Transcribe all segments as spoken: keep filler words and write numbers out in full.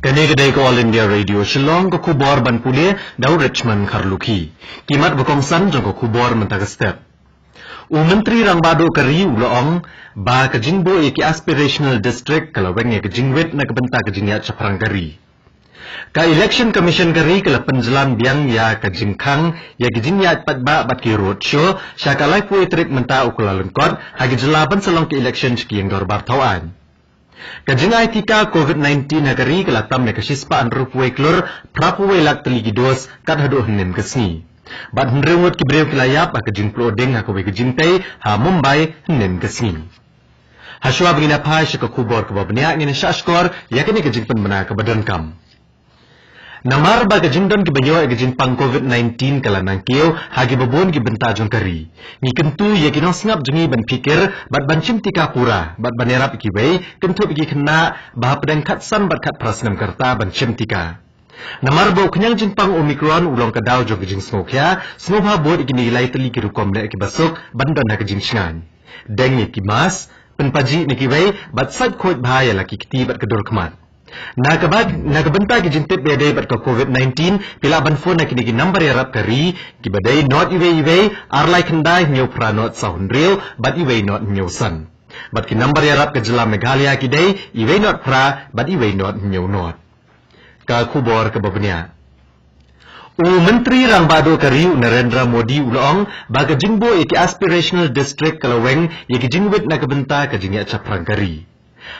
Kane ka dei ka All India Radio Shillong, ka khubor ban pule da u Richmond Kharlukhi. Ki mat ba kongsan jong ka khubor mynta ka step. U Myntri Rangbah Duh ka ri u la ong ba ka jingbuh ïa ki aspirational district ka la weng ïa ka jingwit na ka bynta ka jingïaid shaphrang ka ri. Ka Election Commission ka ri ka la pynjlan biang ïa ka jingkhang ïa ka jingïaid paidbah bad ki road show sha ka laiphew tarik mynta u Kyllalyngkot ha ki jylla ban sa long ka election sha ki ïing dorbar thaw aiñ. Ka jingai tika covid nineteen ha ka ri ka la tam ïa ka shispah hynriewphew wei klur phraphew wei lak tylli ki dos kat haduh hynnin ka sngi. Bad hynriew ngut ki briew ki la ïap ha ka jingpluh dieng ha kawei ka jingtei ha Mumbai hynnin ka sngi. Hashwa ba ngin ïa phai sha ka khubor kaba bniah, ngin ïa shah shkor ïa kane ka jingpynbna kaba donkam. Namar ba ka jingdon kiba ïoh ïa ka jingpang covid nineteen ka la nangkiew ha kiba bun ki bynta jong ka ri, ngi kyntu ïa ki nongsngap jong ngi ban phikir bad ban shim tika pura bad ban ïarap ïa kiwei, kynthup ïa ki khynnah ba hapdeng khatsan bad khatphra snem ka rta ban shim tika. Namar ba u khñiang jingpang Omicron u long ka daw jong ka jingsngewkhia, sngewbha bud ïa kine ki lai tylli ki rukom leh kiba suk ban don ha ka jingshngaiñ. Deng ïa ki mask, pynpajih na kiwei bad sait khuid bha ïa la ki kti bad ka dur khmat. Na ka ba, na ka bynta ki jingtip ba ïadei bad ka covid nineteen, phi lah ban phone na kine ki nambar ïarap ka ri kiba dei nod iwei iwei, ar lai khyndai, hynñiew phra nod saw hynriew bad iwei nod hynñiew san. Bad ki nambar ïarap ka jylla Meghalaya ki dei iwei nod phra bad iwei nod hynñiew nod. Ka khubor kaba bniah. U Myntri Rangbah Duh ka ri u Narendra Modi u la ong ba ka jingbuh ïa ki aspirational district ka la weng ïa ki jingwit na ka bynta ka jingïaid shaphrang ka ri.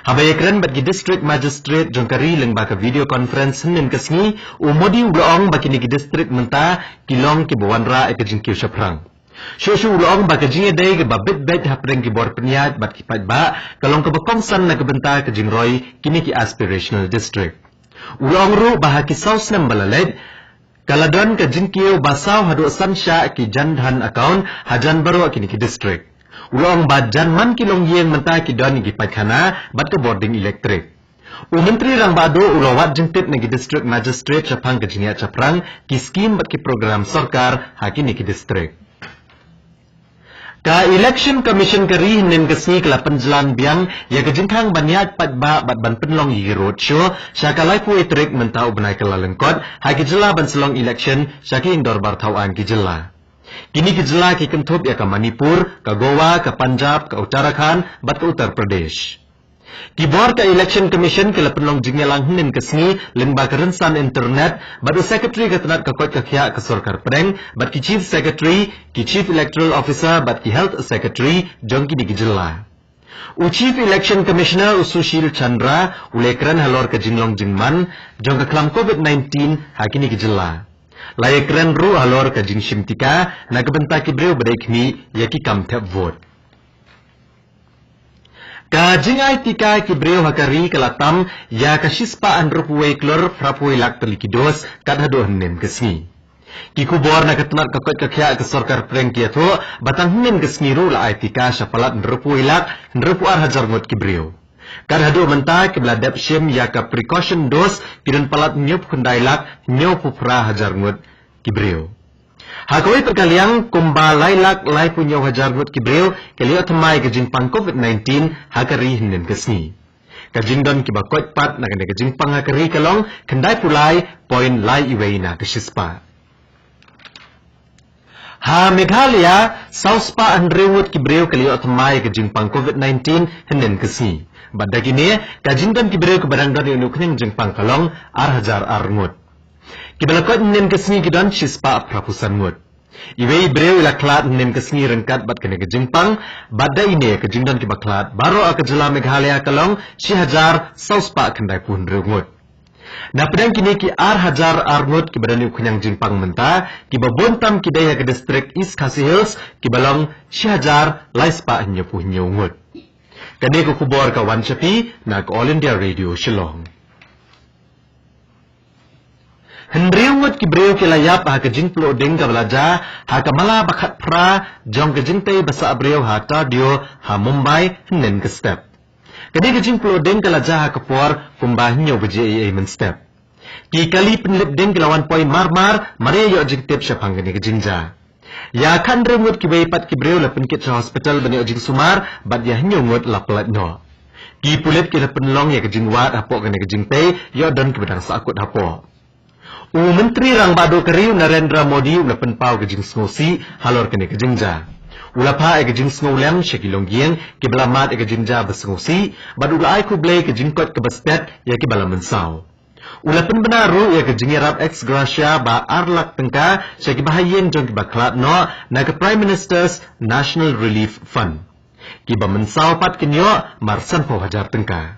Haba ïakren bad ki District Magistrate jong ka ri lyngba ka video conference hynnin ka sngi, u Modi u la ong ba kine ki district mynta ki long kiba wanrah ïa ka jingkiew shaphrang. Shuh shuh u la ong ba ka jingïadei kaba bit beit hapdeng ki bor pynïaid bad ki paidbah ka long kaba kongsan na ka bynta ka jingroi kine ki aspirational district. U la ong ruh ba ha ki saw snem ba la leit, ka la don ka jingkiew ba saw haduh san shah ki Jan Dhan account hajan baroh kine ki district. U la ong ba jan man ki longïing mynta ki don ïa ki paikkhana bad ka bording electric. U Myntri Rangbah Duh u la wad jingtip na ki District Magistrate shaphang ka jingïaid shaphrang ki skim bad ki program sorkar ha kine ki district. Ka Election Commission ka ri hynnin ka sngi ka la pynjlan biang ïa ka jingkhang ban ïaid paidbah bad ban pynlong ïa ki road show sha ka laiphew tarik mynta u bnai Kyllalyngkot ha ki jylla ban sa long election sha ki ïing dorbar thaw aiñ ki jylla. Kine ki jylla ki kynthup ïa ka Manipur, ka Goa, ka Punjab, ka Uttarakhand bad ka Uttar Pradesh. Ki bor ka Election Commission ki la pynlong jingïalang hynnin ka sngi lyngba ka rynsan internet bad u Secretary ka tnat ka koit ka khiah ka sorkar pdeng bad ki Chief Secretary, ki Chief Electoral Officer bad ki Health Secretary jong kine ki jylla. U Chief Election Commissioner u Sushil Chandra u la ïakren halor ka jinglong jingman jong ka khlam covid nineteen ha kine ki jylla. La ïakren ruh halor ka jingshim tika na ka bynta ki briew ba dei khmih ïa ki kam thep vote. Ka jingai tika ki briew ha ka ri ka la tam ïa ka shispah hynriewphew wei klur phraphew wei lak tylli ki dos kat haduh hynnin ka sngi. Ki khubor na ka tnat ka koit ka khiah ka sorkar pdeng ki ïathuh ba tang hynnin ka sngi ruh la ai tika sha palat hynriewphew wei lak hynriewphew ar hajar ngut ki briew. Kat haduh mynta kiba la dep shim ïa ka precaution dose ki don palat hynñiewphew khyndai lak hynñiewphew phra hajar ngut ki briew. Ha kawei pat ka liang, kumba lai lak laiphew hynñiew hajar ngut ki briew ki la ïoh thymmai ka jingpang covid nineteen ha ka ri hynnin ka sngi. Ka jingdon kiba koit pat na kane ka jingpang ha ka ri ka long khyndaiphew lai point lai iwei na ka shispah. Ha Meghalaya, saw spah hynriew ngut ki briew ki la ïoh thymmai ka jingpang covid nineteen hynnin ka sngi. Bad da kine, ka jingdon ki briew kiba dang don ïa une u khñiang jingpang ka long ar hajar ar ngut. Kiba la koit hynnin ka sngi ki don shispah phraphew san ngut. Iwei i briew i la khlad hynnin ka sngi ryngkat bad kane ka jingpang, bad da ine ka jingdon kiba khlad baroh ha ka jylla Meghalaya ka long shi hajar saw spah khyndaiphew hynriew ngut. Na pdeng kine ki ar hajar ar ngut kiba don ïa u khñiang jingpang mynta, kiba bun tam ki dei ha ka district East Khasi Hills, kiba long shi hajar lai spah hynñiewphew hynñiew ngut. Kane ka khubor ka wan sha phi na ka All India Radio Shillong. Hynriew ngut ki briew ki la ïap ha ka jingpluh dieng kaba la jia ha ka mala ba khatphra jong ka jingtei ba sah briew ha Tardeo ha Mumbai hynnin ka step. Kane ka jingpluh dieng ka la jia ha ka por kumba hynñiew baje eiei mynstep. Ki kali pynlip dieng ki la wan poi mar mar, mar ïa ïoh jingtip shaphang kane ka jingjia. Ïa khathynriew ngut kiwei pat ki briew la pynkit sha hospital ban ïoh jingsumar, bad ïa hynñiew ngut la pyllait noh. Ki pulit ki la pynlong ïa ka jingwad hapoh kane ka jingtei, ïoh don kiba dang sahkut hapoh. U Myntri Rangbah Duh ka ri u Narendra Modi u la pynpaw ka jingsngewsih halor kane ka jingjia. U la phah ïa ka jingsngewlem sha ki longïing kiba la mad ïa ka jingjia ba sngewsih, bad u la ai khublei ka jingkoit kaba stet ïa kiba la mynsaw. U la pynbna ruh ïa ka jingïarap ex gratia ba ar lak tyngka sha kiba ha ïing jong kiba khlad noh na ka Prime Minister's National Relief Fund. Kiba mynsaw pat kin ïoh mar sanphew hajar tyngka.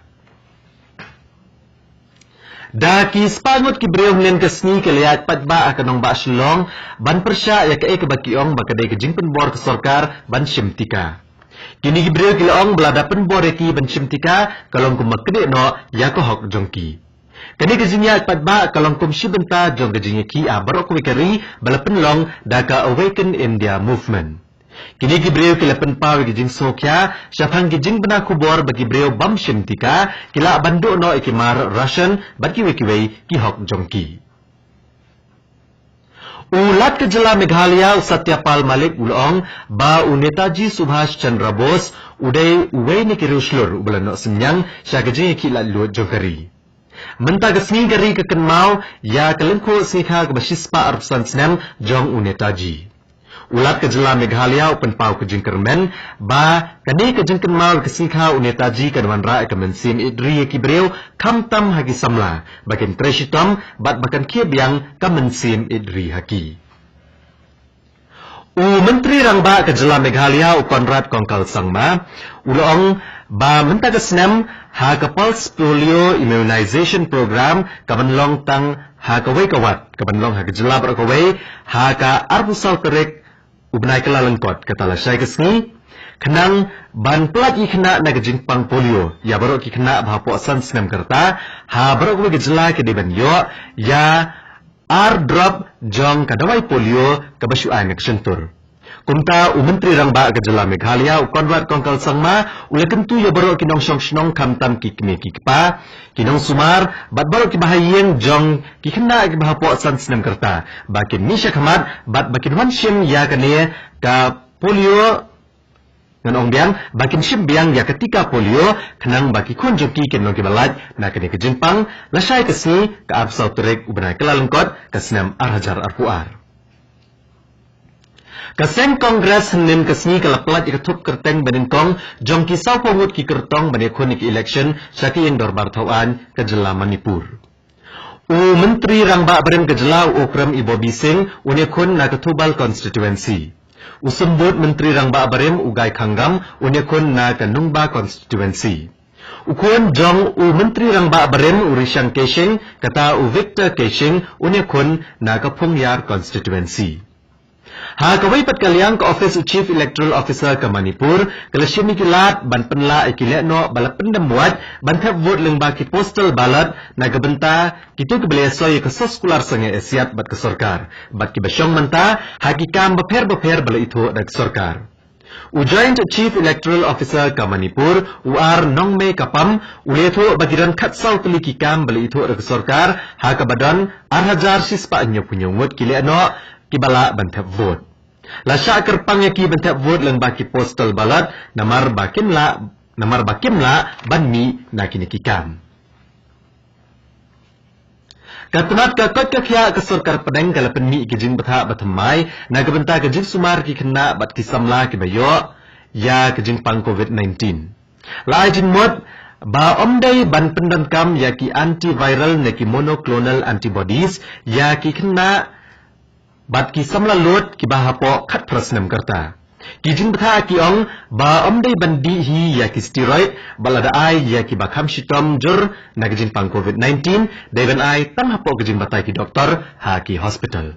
Da ki spah ngut ki briew hynnin ka sngi ki la ïaid paidbah ha ka nongbah Shillong ban pyrshah ïa kaei kaba ki ong ba ka dei ka jingpynbor ka sorkar ban shim tika. Kine ki briew ki la ong ba lada pynbor ïa ki ban shim tika ka long kumba knieh noh ïa ka hok jong ki. Kane ka jingïaid paidbah ka long kum shi bynta jong ka jingïakhih ha baroh kawei ka ri ba la pynlong da ka Awaken India Movement. Kine ki briew ki la pynpaw ïa ka jingsngewkhia shaphang ki jingbna khubor ba ki briew bym shim tika ki lah ban duh noh ïa ki mar ration bad kiwei kiwei ki hok jong ki. U Lat ka jylla Meghalaya u Satya Pal Malik u la ong ba u Netaji Subhash Chandra Bose u dei uwei na ki riewshlur uba la noh synñiang sha ka jingïakhih laitluid jong ka ri. Mynta ka sngi ka ri ka kynmaw ïa ka lyngkhuh sngi kha kaba shispah arphew san snem jong u Netaji. U Lat ka jylla Meghalaya u pynpaw ka jingkyrmen ba kane ka jingkynmaw ka sngi kha u Netaji kan wanrah ïa ka mynsiem ïeit ri ïa ki briew khamtam ha ki samla ba kin trei shitom bad ba kan khie biang ka mynsiem ïeit ri ha ki. U Myntri Rangbah ka jylla Meghalaya u Conrad Kongkal Sangma u la ong ba mynta ka snem ha ka Pulse Polio Immunization Program ka ban long tang ha kawei ka wat ka ban long ha ka jylla baroh kawei ha ka arphew saw tarik u bnai Kyllalyngkot kata lashai ka sngi, khnang ban pyllait ïa ki khynnah na ka jingpang polio ïa baroh ki khynnah ba hapoh san snem ka rta ha baroh kawei ka jylla ki dei ban ïoh ïa ar drop jong ka dawai polio kaba shu ai na ka shyntur. Kumta u Myntri Rangbah ka jylla Meghalaya u Conrad Kongkal Sangma u la kyntu ïa baroh ki nongshong shnong khamtam ki kmie ki kpa, ki nongsumar bad baroh kiba ha ïing jong ki khynnah kiba hapoh san snem ka rta ba kin mih sha khmat bad ba kin wan shim ïa kane ka polio, ngan ong biang ba kin shim biang ïa ka tika polio khnang ba ki khun jong ki kin long kiba lait na kane ka jingpang lashai ka sngi ka arphew saw tarik u bnai Kyllalyngkot ka snem ar hajar arphew ar. Ka seng Congress hynnin ka sngi ka la pyllait ïa ka thup kyrteng banyngkong jong ki sawphew ngut ki kyrtong ban ïakhun ïa ka election sha ka ïing dorbar thawaiñ ka jylla Manipur. U Myntri Rangbah barim ka jylla u Okram Ibobi Singh un ïakhun na ka Thoubal constituency. U Symbud Myntri Rangbah barim u Gai Khangam un ïakhun na ka Nungba constituency. U khun jong u Myntri Rangbah barim u Rishang Keishing kata u Victor Keishing un ïakhun na ka Phungyar constituency. Ha kawei pat ka liang ka office u Chief Electoral Officer ka Manipur ka la shim ïa ki lad ban pynlah ïa ki lehnoh ba la pyndem wait ban thep vote lyngba ki postal ballot na ka bynta kito kiba la ïasoi ïa ka soskular sangeh ïasiat bad ka sorkar bad kiba shong mynta ha ki kam bapher bapher ba la ithuh da ka sorkar. U Joint Chief Electoral Officer ka Manipur u R Nongmei Kapam u la ïathuh ba ki don khatsaw tylli ki kam ba la ithuh da ka sorkar ha kaba don ar hajar shispah hynñiewphew hynñiew ngut ki lehnoh kiba lah ban thep vote. La shah kyrpang ïa ki ban thep vote lyngba ki postal ballot namar ba kim lah namar ba kim lah ban mih na kine ki kam. Ka tnat ka koit ka khiah ka sorkar pdeng ka la pynmih ki jingbthah ba thymmai na ka bynta ka jingsumar ki khynnah bad ki samla kiba ïoh ïa ka jingpang covid nineteen. La ai jingmut ba ym dei ban pyndonkam ïa ki antiviral ne ki monoclonal antibodies ïa ki khynnah bad ki samla lud kiba hapoh khatphra snem ka rta. Ki jingbthah ki ong ba ym dei ban dih hi ïa ki steroid bad lada ai ïa kiba kham shitom jur na ka jingpang covid nineteen dei ban ai tang hapoh ka jingbatai ki doktor ha ki hospital.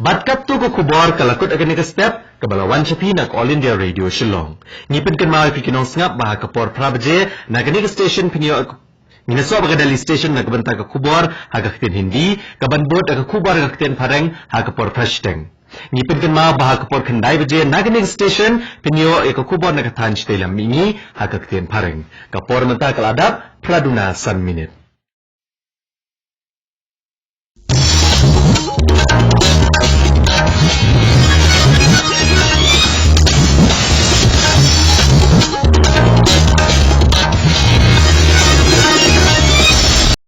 Bad katto ka khubor ka la kut ha kane ka step kaba la wan sha phi na ka All India Radio Shillong. Ngi pynkynmaw ïa phi ki nongsngap ba ha ka por phra baje na kane ka station phin ïoh Ngin ïasoh bad ka Delhi Station na ka bynta ka khubor ha ka ktien Hindi, ka ban bud da ka khubor ha ka ktien Phareng ha ka por phra shiteng. Ngi pynkynmaw ba ha ka por khyndai baje na kane ka station phin ïoh ïa ka khubor na ka thaiñ Shatei Lam Mihngi ha ka ktien Phareng. Ka por mynta ka la dap phra duna san minit.